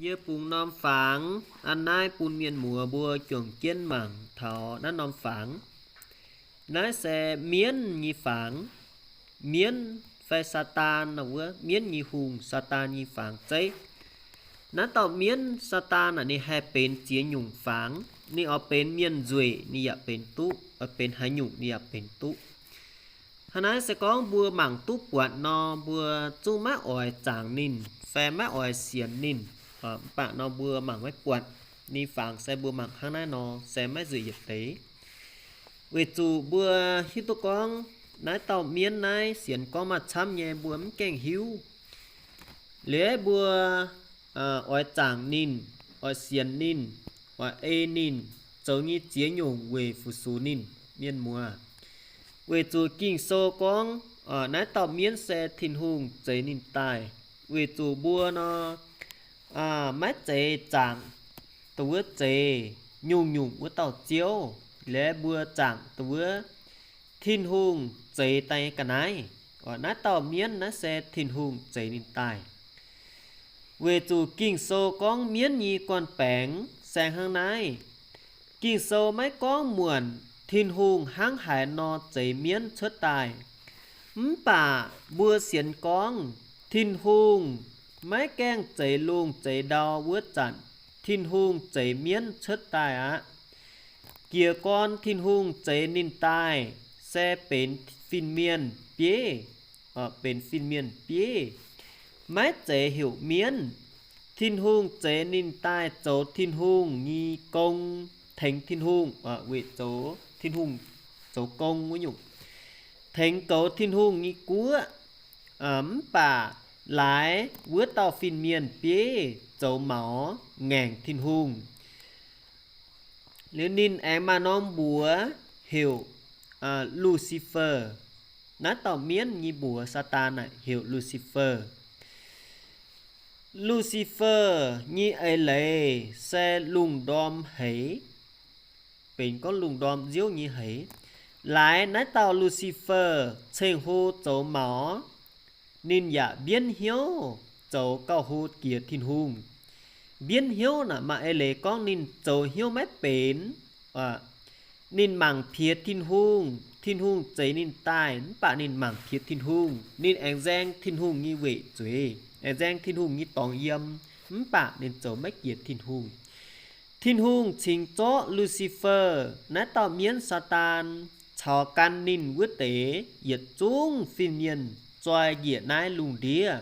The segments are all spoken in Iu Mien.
Yie bungx norm fangx a'hneiv bun mienh muoz mbuo juangc jienv mangc taux naaiv norm fangx. Naaiv se mienv nyei fangx. Mienv fai Saadaan nor wuov, mienv nyei hungh, Saadaan nyei fangx zeiv. Naaiv dauh mienv Saadaan naaic ninh haih benx ziex nyungc fangx. Ninh oix benx mienh nzueic ninh yaac benx duqv, oix benx haaix nyungc ninh yaac benx duqv. Hnangv naaiv se gorngv mbuo mangc duqv buatc nor, mbuo zungv maiv oix zaangc ninh fai maiv oix sienx ninh. Mv baac nor mbuo mangc maiv buatc. Ninh fangx se mbuo mangc hnangv naaiv nor se maiv nzueic yietc deix. Weic zuqc mbuo hiuv duqv gorngv naaiv dauh mienv naaiv sienx gorngv maaih camv nyei mbuo mv gaengh hiuv. Liuz mbuo oix zaangc ninh, oix sienx ninh, oix ei ninh zoux nyei ziex nyungc weic fu-sux ninh, mienh muoz. Weic zuqc Ging-Sou gorngv naaiv dauh mienv se Tin-Hungh zeix ninh daaih. Weic zuqc mbuo nor, maiv zeiz zaangc dongh wuov zeix nyungc-nyungc wuov dauh ziouv. Liuz mbuo zaangc dongh wuov Tin-Hungh zeix daaih ga'naaiv. Naaiv dauh mienv naaiv se Tin-Hungh zeix ninh daaih. Weic zuqc Ging-Sou gorngv mienv nyei gorn-baengx se hnangv naaiv. Ging-Sou maiv gorngv muonc Tin-Hungh hnangv haaix nor zeix mienv cuotv daaih. Mv baac mbuo sienx gorngv Tin-Hungh maiv gaengh zeix lungh zeix ndau wuov zanc, Tin-Hungh zeix mienv cuotv daaih aqv. Jiez gorn Tin-Hungh zeix ninh daaih se benx fin-mienh bieiv, benx fin-mienh bieiv, maiv zeiz heuc mienv. Tin-Hungh zeix ninh daaih zoux Tin-Hungh nyei gong, tengx Tin-Hungh, weic zoux Tin-Hungh zoux gong wuov nyungc, tengx goux Tin-Hungh nyei guoqv. Mv baac laaix wuov dauh fin-mienh bieiv zoux maux ngaengc Tin-Hungh. Liuz ninh aengx maaih norm mbuox heuc Lucifer. Naaiv dauh mienv nyei mbuox Saadaan naaic heuc Lucifer. Lucifer nyei eix leiz se lungh ndorm heix, benx gorngv lungh ndorm nziouv nyei heix. Laaix naaiv dauh Lucifer ceng-hlo zoux maux, ninh yaac mbienv hnyouv zoux gauh hlo jiex Tin-Hungh. Mbienv hnyouv naaic maaih eix leiz gorngv ninh zoux hnyouv maiv benx. Ninh mangc piex Tin-Hungh, Tin-Hungh zeix ninh daaih, mv baac ninh mangc piex Tin-Hungh. Ninh aengx nzaeng Tin-Hungh nyei weic zueiz, aengx nzaeng Tin-Hungh nyei dorngx yiem, mv baac ninh zoux maiv jiex Tin-Hungh. Tin-Hungh cingx zorqv Lucifer naaiv dauh mienv Saadaan caux gan ninh wuov deix yietc zungv fin-mienh zoi njiec naaiv lungh ndiev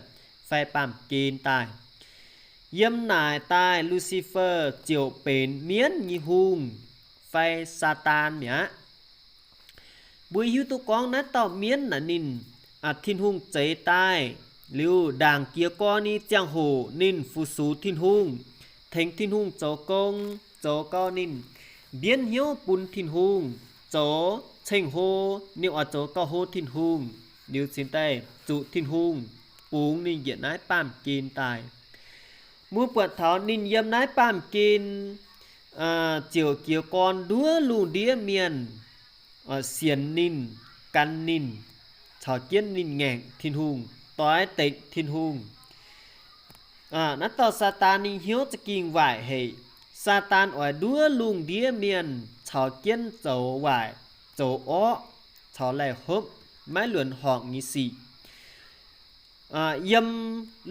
fai baamh gen daaih. Yiem naaic daaih Lucifer ziouc benx mienv nyei hungh fai Saadaan mi'aqv. Mbuo hiuv duqv gorngv naaiv dauh mienv naaic ninh, Tin-Hungh zeix daaih liuz, ndaangc jiez gorn nyei ziangh hoc ninh fu-sux Tin-Hungh, tengx Tin-Hungh zoux gong, zoux gau ninh mbienv hnyouv bun Tin-Hungh, zoux ceng-hlo, ninh oix zoux gauh hlo Tin-Hungh, liuz cingx daaih zuqc Tin-Hungh bungx ninh njiec naaiv baamh gen daaih. Mbuo buatc taux ninh yiem naaiv baamh gen ziouc jiez gorn nduov lungh ndiev mienh sienx ninh, gan ninh, caux jienv ninh ngaengc Tin-Hungh, doix dekc Tin-Hungh. Naaiv dauh Saadaan ninh hnyouv za'gengh waaic haic. Saadaan oix nduov lungh ndiev mienh caux jienv zoux waaic, zoux orqv, caux laih hopv, maiv luonx horngc nyei sic. Yiem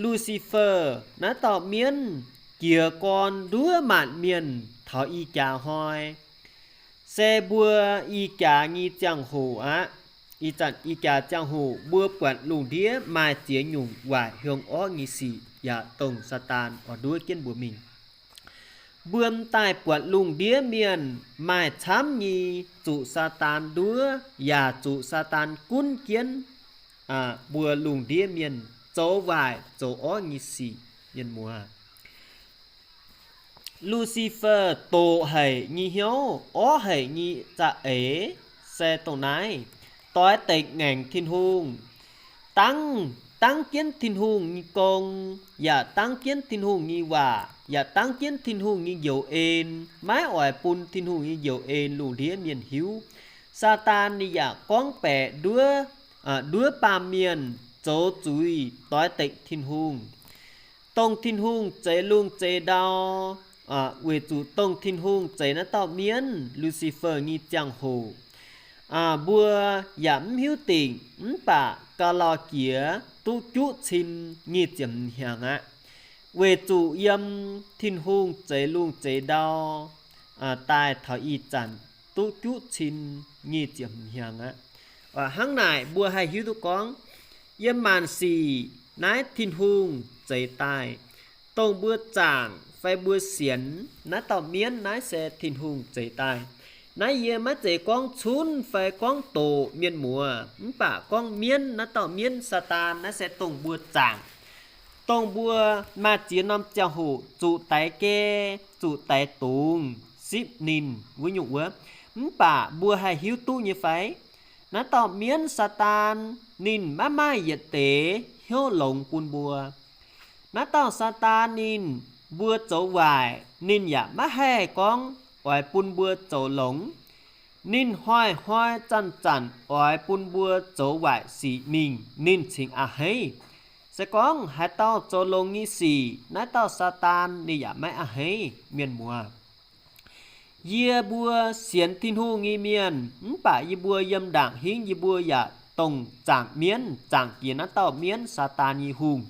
Lucifer naaiv dauh mienv jiez gorn nduov maanc mienh taux ih jaax hnoi, se mbuo ih jaax nyei ziangh hoc aqv. Ih zanc ih jaax ziangh hoc mbuo buatc lungh ndiev maaih ziex nyungc waaic hiuang orqv nyei sic yaac dongh Saadaan oix nduov jienv mbuo mingh. Mbuo m'daaih buatc lungh ndiev mienh maaih camv nyei zuqc Saadaan nduov yaac zuqc Saadaan gunv jienv mbuo lungh ndiev mienh zoux waaic zoux orqv nyei sic, mienh muoz. Lucifer doqc haic nyei hnyouv, orqv haic nyei za'eix se dongh naaiv, doix dekc ngaengc Tin-Hungh, dangv, dangv jienv Tin-Hungh nyei gong, yaac dangv jienv Tin-Hungh nyei waac, yaac dangv jienv Tin-Hungh nyei njoux en, maiv oix bun Tin-Hungh nyei njoux en lungh ndiev mienh hiuv. Saadaan ninh yaac gorngv baeqc nduov, nduov baamh mienh zoux zuiz doix dekc Tin-Hungh. dongh Tin-Hungh zeix lungh zeix ndau, weic zuqc dongh Tin-Hungh zeix naaiv dauh mienv, Lucifer, nyei ziangh hoc, mbuo yaac mv hiuv dingc, mv baac gauh lauh jiex duqv juqv cin nyic ziepc hmz hnyangx aqv. Weic zuqc yiem Tin-Hungh zeix lungh zeix ndau daaih taux ih zanc duqv juqv cin nyic ziepc hmz hnyangx aqv. Hnangv naaic mbuo haih hiuv duqv gorngv, yiem maanc sic naaiv Tin-Hungh zeix daaih, dongh mbuo zaangc fai mbuo sienx naaiv dauh mienv naaiv se Tin-Hungh zeix daaih. Naaiv yie maiv zeiz gorngv cunv fai gorngv doqc mienh muoz, mv baac gorngv mienv, naaiv dauh mienv Saadaan naaiv se dongh mbuo zaangc, dongh mbuo maaih ziex norm ziangh hoc zuqc daix gai, zuqc daix dungz sipv ninh wuov nyungc wuov. Mv baac mbuo haih hiuv duqv nyei fai? Naaiv dauh mienv Saadaan ninh maiv maaih yietc deix hnyouv longx bun mbuo. Naaiv dauh Saadaan ninh, mbuo zoux waaic ninh yaac maiv haih gorngv oix bun mbuo zoux longx. Ninh hnoi-hnoi zanc-zanc oix bun mbuo zoux waaic sic mingh, ninh cingx a'hneiv. Se gorngv haaix dauh zoux longx nyei sic, naaiv dauh Saadaan ninh yaac maiv a'hneiv, mienh muoz. Yie mbuo sienx Tin-Hungh nyei mienh, mv baac yie mbuo yiem ndaangc hingv yie mbuo yaac dongh zaangc mienv, zaangc jiex naaiv dauh mienv Saadaan nyei hungh.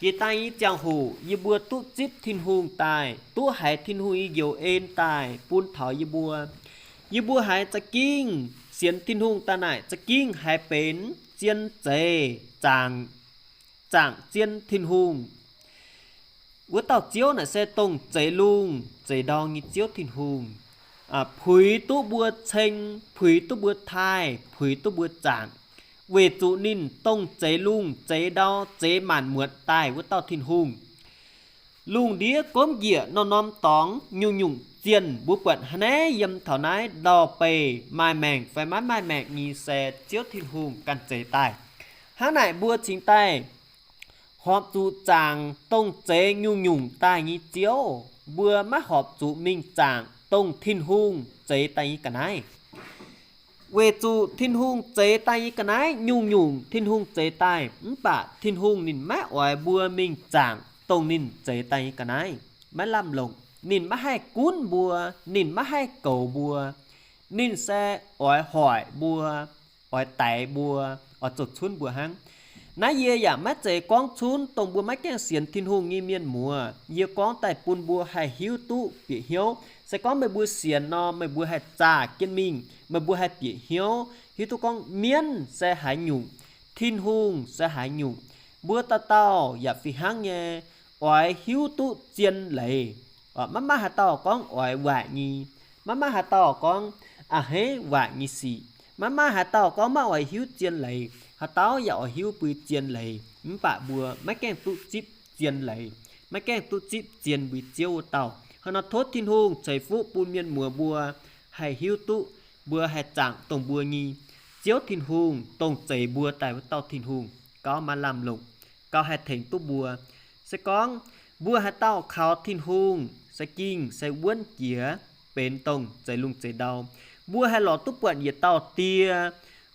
Jiex daaih nyei ziangh hoc yie mbuo duqv zipv Tin-Hungh daaih, duqv haiz Tin-Hungh nyei njoux en daaih bun taux yie mbuo. Yie mbuo haiz za'gengh sienx Tin-Hungh daaih naaic za'gengh haiz benx zien zeiz zaangc, zaangc zien Tin-Hungh. Wuov dauh Ziouv naaic se dongh zeix lungh zeix ndau nyei Ziouv Tin-Hungh, puix duqv mbuo ceng, puix duqv mbuo taaih, puix duqv mbuo zaangc, weic zuqc ninh dongh zeix lungh zeix ndau zeix maanc muotc daaih wuov dauh Tin-Hungh. Lungh ndiev gomv njiec norm-norm dorngx nyungc-nyungc zienh, mbuo buatc hnangv naaiv yiem taux naaiv ndau-beih maaih maengc fai maiv maaih maengc nyei se Ziouv Tin-Hungh ganh zeix daaih. Hnangv naaic mbuo cingx daaih horpc zuqc zaangc dongh zeix nyungc-nyungc daaih nyei Ziouv. Mbuo maiv horpc zuqc mingh zaangc dongh Tin-Hungh zeix daaih nyei ga'naaiv. Weic zuqc Tin-Hungh zeix daaih nyei ga'naaiv nyungc-nyungc Tin-Hungh zeix daaih, mv baac Tin-Hungh ninh maiv oix mbuo mingh zaangc dongh ninh zeix daaih nyei ga'naaiv. Maiv lamh longc. Ninh maiv haih gunv mbuo, ninh maiv haih goux mbuo. Ninh se oix hoic mbuo, oix daix mbuo, oix zoux cunv mbuo hnangv. Naaiv yie yaac maiv zeiz gorngv cunv dongh mbuo maiv gaengh sienx Tin-Hungh nyei mienh muoz. Yie gorngv daaih bun mbuo haih hiuv duqv bieqc hnyouv. Se gorngv meih mbuo sienx nor, meih mbuo haih zaah jienv mingh, meih mbuo haih bieqc hnyouv, hiuv duqv gorngv mienv se haaix nyungc, Tin-Hungh se haaix nyungc. Mbuo dauh dauh yaac fih hnangv nyei, oix hiuv duqv zien leiz. Maiv maaih haaix dauh gorngv oix waaic nyei. Maiv maaih haaix dauh gorngv a'hneiv waaic nyei sic. Maiv maaih haaix dauh gorngv maiv oix hiuv zien leiz. Haaix dauh yaac oix hiuv mbui zien leiz, mv baac mbuo maiv gaengh duqv zipv zien leiz, maiv gaengh duqv zipv zien mbui Ziouv wuov dauh. Hnangv nor tov Tin-Hungh ceix fuqv bun mienh muoz mbuo haih hiuv duqv, mbuo haih zaangc dongh mbuo nyei Ziouv Tin-Hungh, dongh zeix mbuo daaih wuov dauh Tin-Hungh, gauh maaih lamh longc, gauh haih tengx duqv mbuo. Se gorngv mbuo haaix dauh kaux Tin-Hungh, se ging se wuonv jiex benx dongh zeix lungh zeix ndau. Mbuo haih lorz duqv buatc yietc dauh die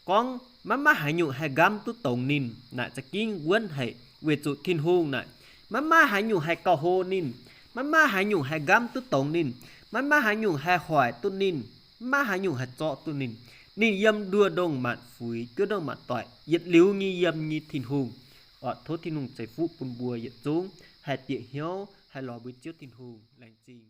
gorngv maiv maaih haaix nyungc haih nqamv duqv dongz ninh naaic, za'gengh wuonv haic, weic zuqc Tin-Hungh naaic maiv maaih haaix nyungc haih gauh hlo ninh, maiv maaih haaix nyungc haih nqamv duqv dongz ninh, maiv maaih haaix nyungc haih hoic duqv ninh, maiv maaih haaix nyungc haih zorqv duqv ninh. Ninh yiem nduoh ndongh maanc fuix, juov ndongh maanc doic, yietc liuz nyei yiem nyei Tin-Hungh. Oc, tov Tin-Hungh ceix fuqv bun mbuo yietc zungv haih bieqc hnyouv, haih lorz mbuo Ziouv Tin-Hungh. Laengz zingh.